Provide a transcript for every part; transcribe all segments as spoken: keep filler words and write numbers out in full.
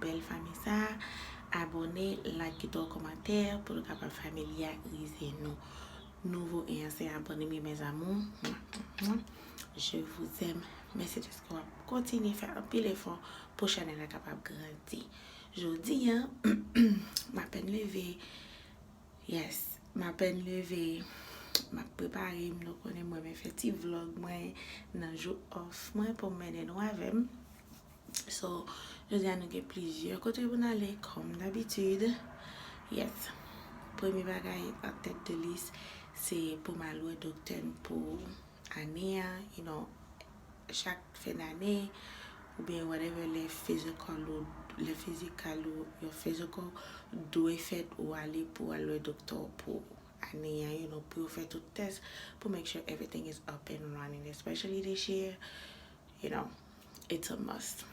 bèl fanmi sa, abòne, like, kite yon kòmantè pou nou kapab familyarize nou. Nouvo e ansyen abòne, mes amours. Je vous aime. Mèsi deske w ap kontinye fè anpil efò pou chanèl la kapab grandi. Jodi a, m apèn leve. Yes, m apèn leve. M ap prepare m, nou konnen mwen renmen fè ti vlog mwen nan jou off mwen pou m mennen nou avè m. So, jodi a nou gen plizyè kote pou n ale, kòm dabitid. Yes, premye bagay an tèt de lis, se pou m al wè doktè m pou ane a, you know, chak fen dane, oubyen whatever, lè fizikal ou, lè fizikal ou, your physical dwe fèt, ou ale pou al wè doktè w pou ane a, you know, pou yo fè tout tès, pou make sure everything is up and running, especially this year, you know, it's a must.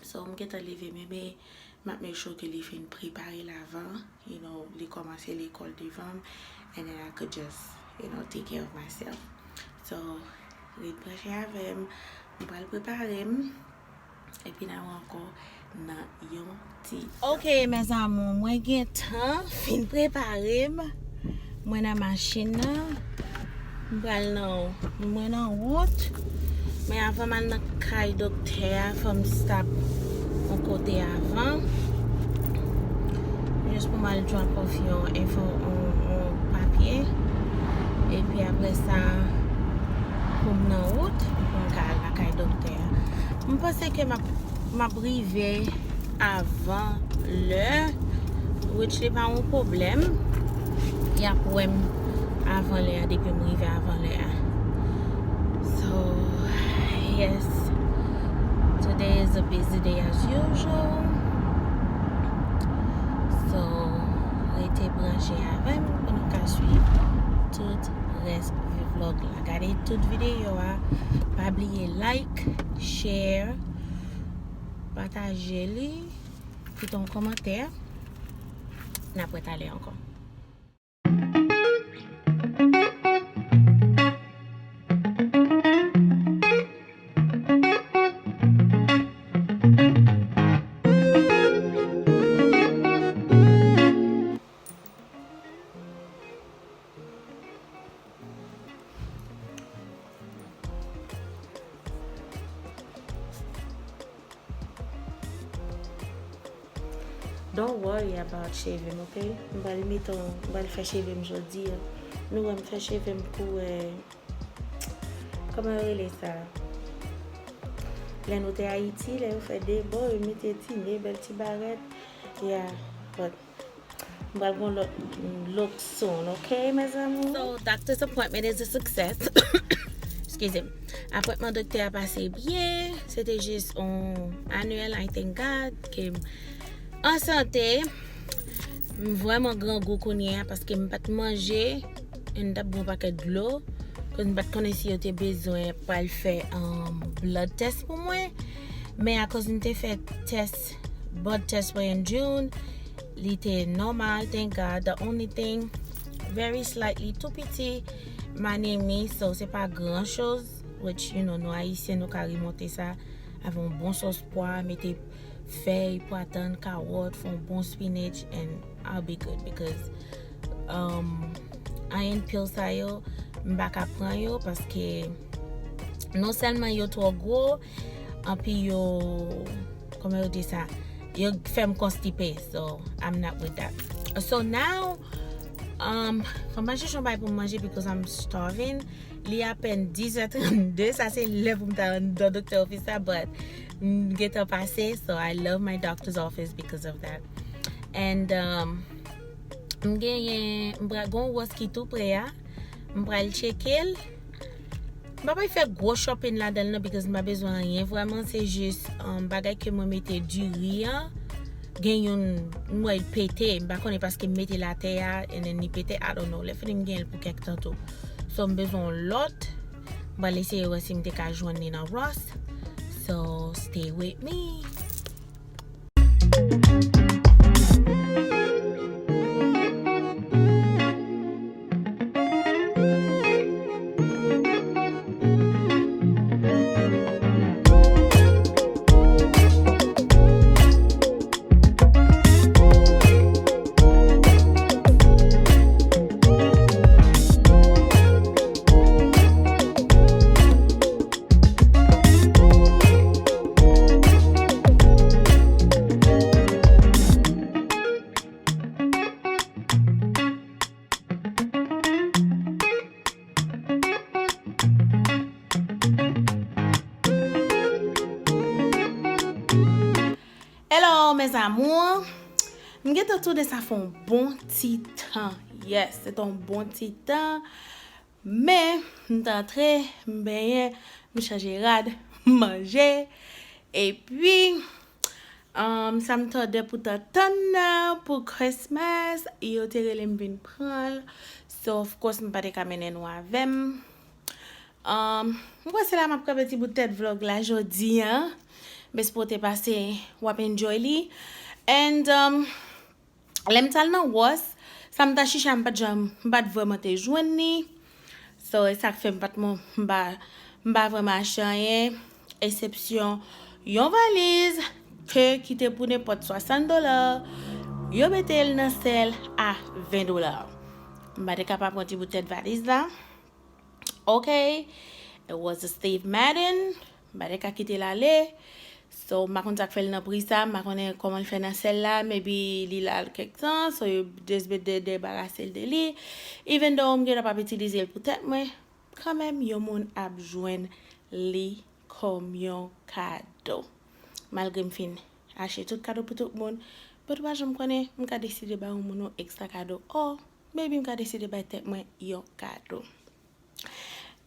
So, m gentan leve, men, men m ap make sure ke li fin prepare l avan, you know, li kòmanse lekòl devan m, and then I could just, you know, take care of myself. So, ret branche avè m, m pral prepare m, epi n a wè ankò nan yon ti. Ok, mes amours, mwen gentan fin prepare m. Mwen nan machin nan. M pral nan, mwen nan wout. Men avan m al nan kay doktè a, fò m stop yon kote avan. Jis pou m al drop off yon enfo, yon, yon papye. Epi apre sa, pou m nan wout, pou m ka al lakay doktè a. M panse ke m ap, m ap rive avan lè, which li pa yon pwoblèm. Y ap wè m avan lè a, depi m rive avan lè a. So, yes. Today is a busy day as usual. So, rete branche avè m pou nou ka swiv tout rès vlog la. Gade tout videyo a. Pa bliye like, share, pataje li, kite yon kòmantè. N ap retalè ankò. Don't worry about shaving, ok? M pral mete yon, m pral fè cheve m jodi a. Nou wè m fè cheve m pou, eh, kòman yo rele sa? Lè nou te Ayiti, lè yo fè de bò, yo mete ti ne, bèl ti barèt. Yeah, but m pral gon lòt look soon, ok, mes amours? So, doctor's appointment is a success. Excusez me. Apwentman doktè a pase byen. Se te jis yon anyèl, I thank God, ke m an sante. M vrèman grangou kounye a paske m pa t manje, and m t ap bwè yon pakèt dlo, koz m pa t konnen si yo te bezwen pral fè, um, blood test pou mwen. Men akoz m te fè test, blood test mwen in June, li te nòmal, thank God. The only thing, very slightly, tou piti, m anemi, so se pa gran choz, which, you know, nou Ayisyen, nou ka remonte sa avè yon bon sòs pwa, mete fèy, pwa tann, kawòt, fè yon bon spinach, and I'll be good because, um, iron pill sa yo, m pa ka pran yo paske non sèlman yo twò gwo, anpi yo, kòman yo di sa, yo fè m konstipe, so I'm not with that. So now, um, fò m al chèche yon bagay pou m manje because I'm starving. Li apèn dizè trannde, sa se lè pou m ta anndan doktè ofis la, but m gentan pase, so I love my doctor's office because of that. And, um, m genyen, m pral gon wòs ki tou pre a, m pral tcheke l. M pa pral fè gwo shopping ladan l non, because m pa bezwen anyen vrèman, se jis, um, bagay ke mwen mete diri an, gen youn, m wè l pete, m pa konnen paske m mete l atè a, and then li pete, I don't know. Lè fini m gen l pou kèk tan tou. So, m bezwen yon lòt. M pral eseye wè si m te ka jwenn li nan Ross. So, stay with me. Mes amours, m gentan tounen, sa fè yon bon ti tan. Yes, se te yon bon ti tan. Men, m t antre, m benyen, m chanje rad, m manje. Epi, um, sa m t òdè pou t ap tann nan pou Christmas, yo te rele m vin pran l. So, of course, m pa te ka mennen nou avè m. Um, m kwè se la m ap kanpe ti bout tèt vlog la jodi a. M espere w te pase, w ap enjoy li. And, um, lè m t al nan Ross, sa m ta chiche a, m pa t janm, m pa t vrèman te jwenn li. So, e sa k fè m pa t, m pa, m pa vrèman achte anyen, eksepsyon yon valiz ke ki te pou nenpòt swasant dola, yo mete l nan sèl a ven dola. M pa te kapab pran ti bout tèt valiz la. Ok, it was a Steve Madden. M pa te ka kite l ale. So, m pa konn sa k fè l nan pri sa, m pa konnen kòman l fè nan sèl la, maybe li la kèk tan, so yo deside de debarase l de li. Even though m gentan p ap itilize l pou tèt mwen, kanmenm yon moun ap jwenn li kòm yon kado. Malgre m fin achte tout kado pou tout moun, but w pa janm konnen, m ka deside bay yon moun yon ekstra kado, or maybe m ka deside bay tèt mwen yon kado.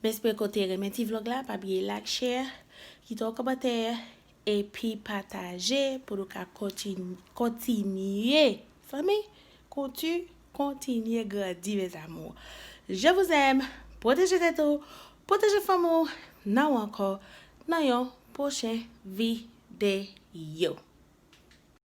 M espere ke w te renmen ti vlog la. Pa bliye like, share, kite yon kòmantè, epi pataje pou nou ka kontin-, kontinye, fanmi, konti-, kontinye grandi, mes amours. Je vous aime. Pwoteje tèt ou, pwoteje fanmi w. N a wè ankò nan yon pwochen videyo.